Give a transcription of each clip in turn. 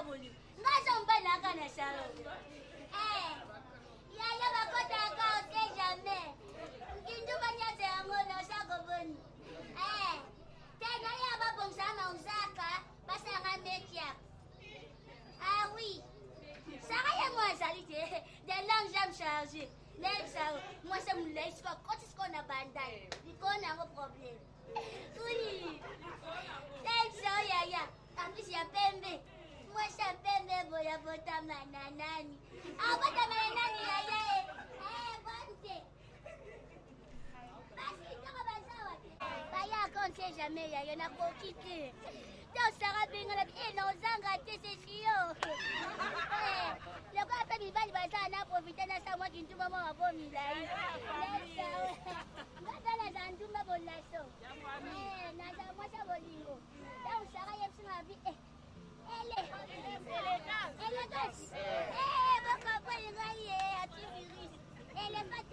bolingo. Nga aza mobali na kaka na salon. Eh, yaya bakotaka on sait jamais. Kindumba nyonso yango na osako boni. Eh, te na ye babongisa na osaka basalanga make-up. Ah oui. Sarah ye mo azali te. De longues jambes chargées. Nayebisa yo, mwasi ya molai sikoyo akoti sikoyo na bandal. Likolo na yango problème. Oui. Nayebisa yo yaya, en plus ya pembe. Mwasi ya pembe boye abotama na nani? Abotama na nani yaya ye? Eh, bonte. Basi kitoko baza wapi? Bayaka on sait jamais yaya, nakoki te. To Sarah benga na eh na ozanga te c'est chiant. Eh, lokola mpe mibali baza na profite na sa mwa kintumba mwa mabo milai. Nga mpe naza ndumba bolaso. Eh, naza mwasi ya bolingo. Ntango Sarah yebisi nga bi eh ele elegance. Eh, bokomprendre ngai ye antivirus. Elephant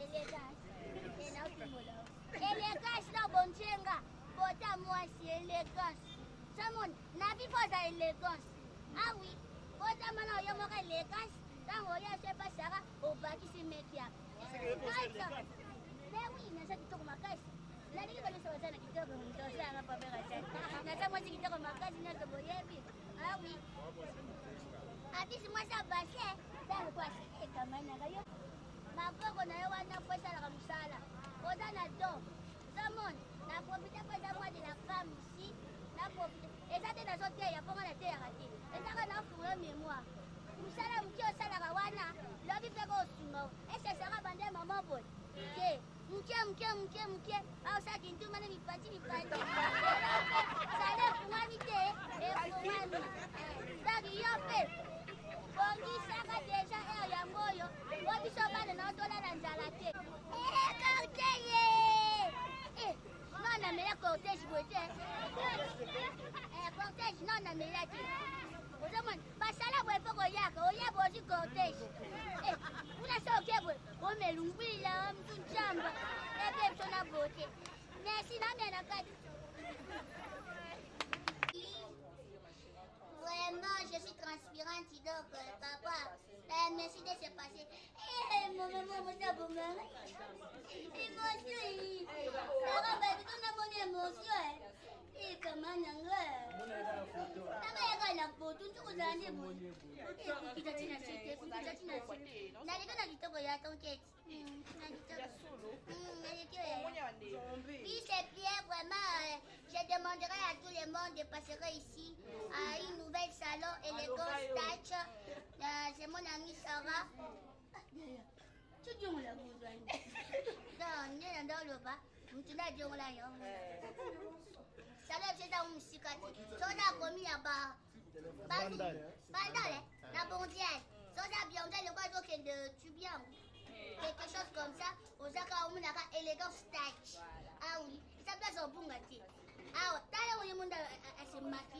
Elegance. Eh, naotumbola. Elegance na bonjenga. Bota mwasi elegance. Samon, na vie faut ozala elegance. Ah oui, botama na yo moko elegance. Ntango oya so epa Sara, obakisi make-up. Mais oui, naza kitoko makasi. Nalingi banyonso baza na kitoko, moto osalanga papa Rachel. Naza mwasi kitoko makasi, nyonso boyebi. Ah oui. Abisi mwasi ya bassin, ntango kwasi ekamanaka yo. Maboko na yo wana fo esalaka mosala. Oza na don. Ozomona, na profite mpo eza mois de la femme ici. Na profite. Eza te nazoteya mpo nga nateyaka te. Eza kaka nafungola mémoire. Mosala moke osalaka wana, lobi mpe kosunga. Esesaka bande mama boye. Te. Moke moke moke moke aosala kindumba na mipanzi mipanzi. Sala efungwami te, efungwami. Donc yo mpe bongisaka deja heure yango oyo po biso bana na yo tolala nzala te. Eh, cortège! Eh, non namela cortège boye te. Eh, cortège non namela te. Ozomona basala boye fo koyaka oya boye ozwi cortège. Eh, kuna so oke boye omela ngwila mtu njamba ebe biso na bote. Merci namela na kati. Vraiment, je suis transpirante, donc, papa, merci de se passer. Eh, maman, maman, ça vous Émotion, Sarah, bah, tu as mon émotion, eh. Eh, comment, nanga. Nanga, yaka na photo, tu kozala nde boye. Eh, kokita ti na se te, kokita ti na se. Naleka na kitoko ya t'inquiète. Oui, c'est bien, vraiment. Je demanderai à tout le monde de passer ici à une nouvelle salon élégance touch. C'est mon amie Sarah. Tu dis on l'a besoin. Non, nde ndoloba mutu nde adiongola yo salon eza mosika te soki nakomi ya ba bandale na bondial soki aza biondal lokola azokende tubiango quelque chose comme ça ozaka omonaka élégance touch. Ah oui, eza place obunga te awa. Tala oye monde ase maki.